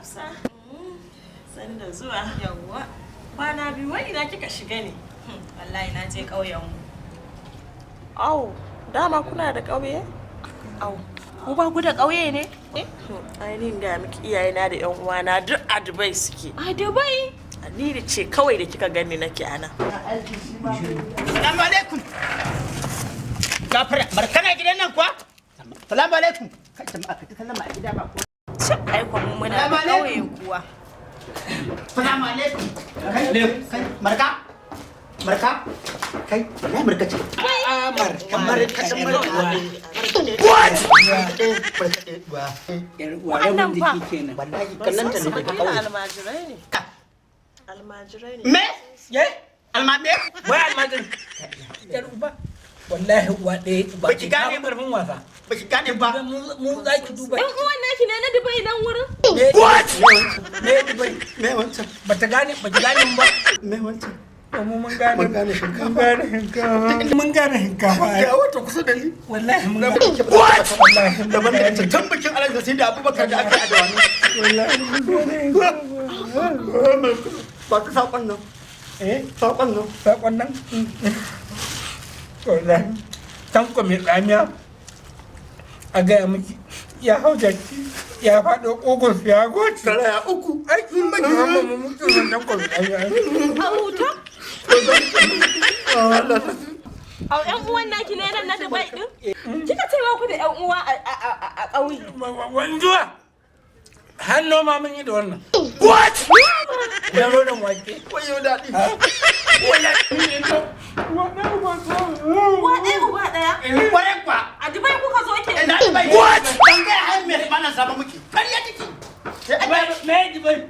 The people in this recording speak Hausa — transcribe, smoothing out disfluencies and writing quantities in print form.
Hafsa. Sanda zuwa. Yawwa. Kwana biyu, wai ina kika shiga ne? Wallahi na je ƙauyen mu. Au, dama kuna da ƙauye? Au, ku ba ku da ƙauye ne? Ai ni ga miki, iyayena da ƴan uwana duk a Dubai suke. A Dubai? Ni da ce kawai da kika gani nake ana. Salamu alaikum. Gafara, barkana gidan nan kuwa? Salamu alaikum. Kai jama'a, ka ta sallama a gida ba ko. Ai kwa mu muna da Salamu ƙauye alaikum. kuwa. Salamu alaikum. Kai, kai, marka. Marka. Kai, wallahi marka ce. Marka, Marka, marka. What? Marka ba. Yar uwa, rabin jiki kenan. Wallahi kallanta ne daga Kila ƙauye. almajirai ne. Almajirai ne. Me? Ye? Alma me? Wai almajiri. Yar uba. Wallahi uwa ɗaya uba. Baki gane ba karfin wasa. Ba ki gane ba. Mu za ki duba. Ɗan uwan naki ne na Dubai nan wurin? What? Me Dubai? Me wancan? Bata gane, baki gane mu ba. Me wancan? To mu mun gane. Mun gane shinkafa. Mun gane shinkafa. Mun gane shinkafa. Ga wata kusa da ni. Wallahi mun gane. What? Wallahi mun Daban da gane. ita tun bikin Alhaji sai da Abubakar da aka yi a Dawani. Wallahi mun gane shinkafa. Ba ta saƙon nan. Eh? Saƙon nan. Sakon nan? Wallahi. Tanko mai tsamiya. A gaya miki, ya hau jaki, ya faɗo ƙugunsu ya goce. Saraya uku. Ai kin baki mamma mu mutu wannan tanko mai tsamiya. A huta? Au, ƴan uwan naki ne nan na Dubai ɗin? Kika ce ba ku da ƴan uwa a ƙauye. Wanzuwa. Har noma mun yi da wannan. What? Da rodon wake. Wayo daɗi. Uwa ɗaya uba ɗaya? Kwarai kwa. A Dubai kuka zo ke? Ina Dubai. What? Ban gaya har mai malam saba muke. Ƙarya take. Me Dubai?